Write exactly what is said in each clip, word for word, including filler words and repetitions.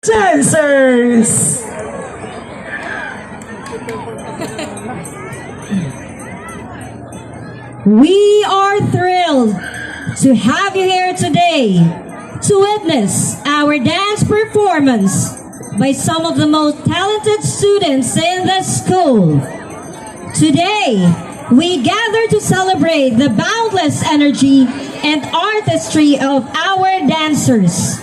Dancers! We are thrilled to have you here today to witness our dance performance by some of the most talented students in the school. Today, we gather to celebrate the boundless energy and artistry of our dancers.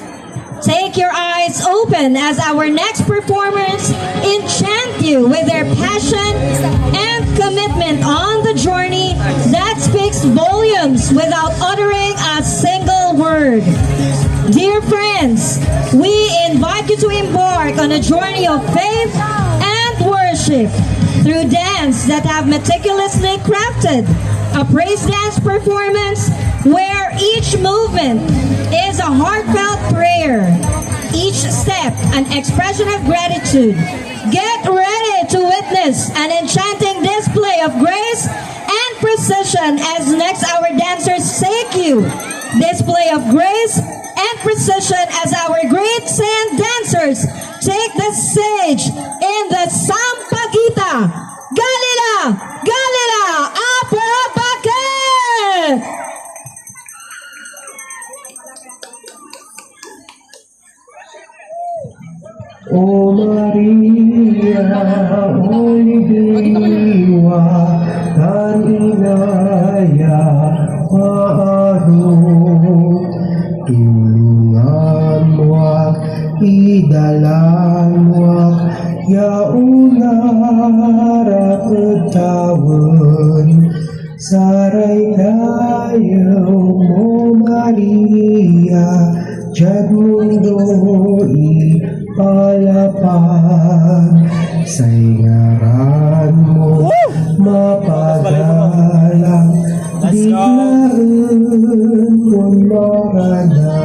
Take your eyes open as our next performers enchant you with their passion and commitment on the journey that speaks volumes without uttering a single word. Dear friends, we invite you to embark on a journey of faith and worship through dance that have meticulously crafted a praise dance performance where each movement is a heartfelt prayer, each step an expression of gratitude. Get ready to witness an enchanting display of grace and precision as next our dancers take you. Display of grace and precision as our great sand dancers take the stage in the Sampaguita. Galila! Galila! Apapakit! O Maria, oliwa tan ina ya maaro, tulongan mo ak, idalan mo ak ya onarap ed tawen. Saray dayew mo, Maria, diad mundo ipalapag. Say ngaran mo mapagalang, diklaen kon maranay.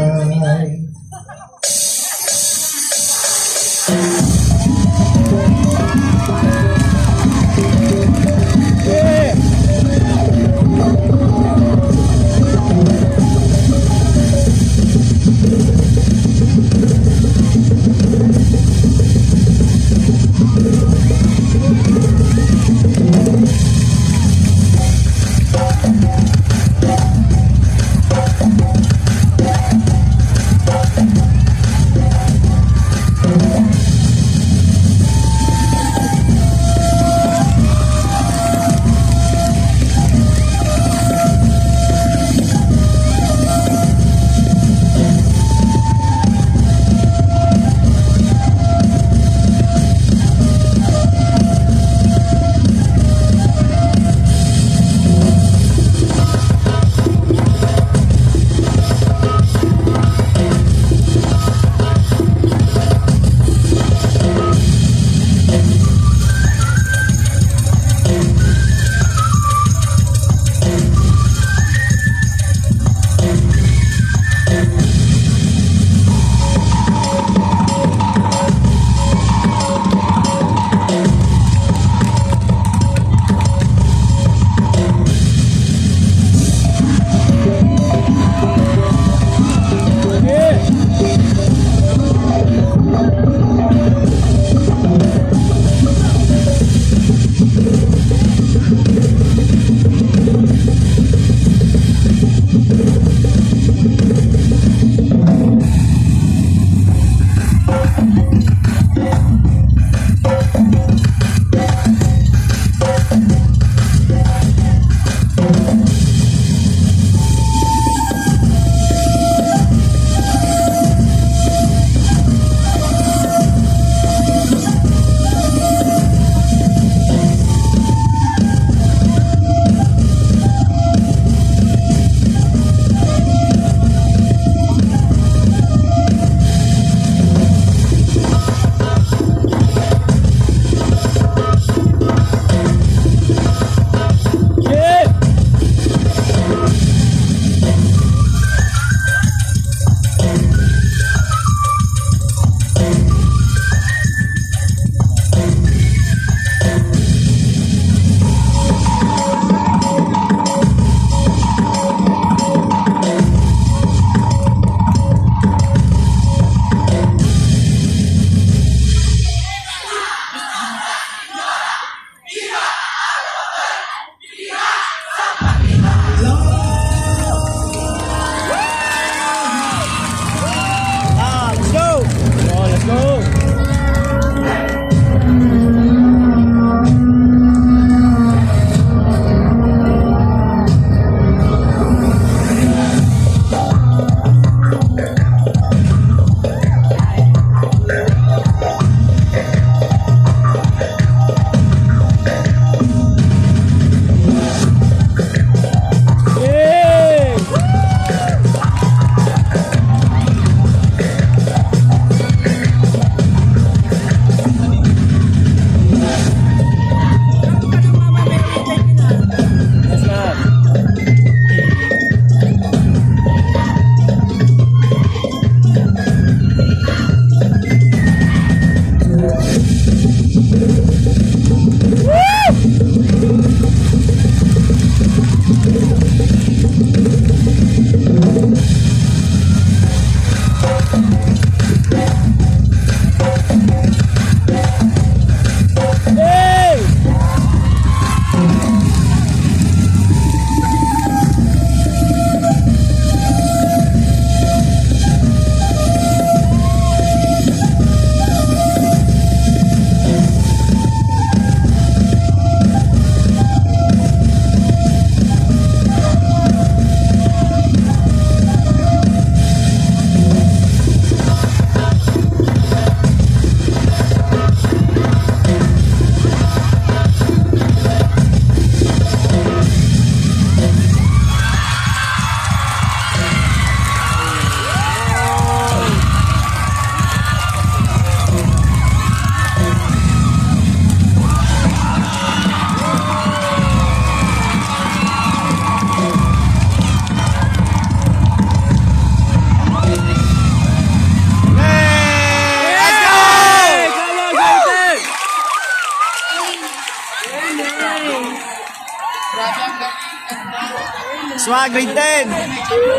So, ah, grade ten.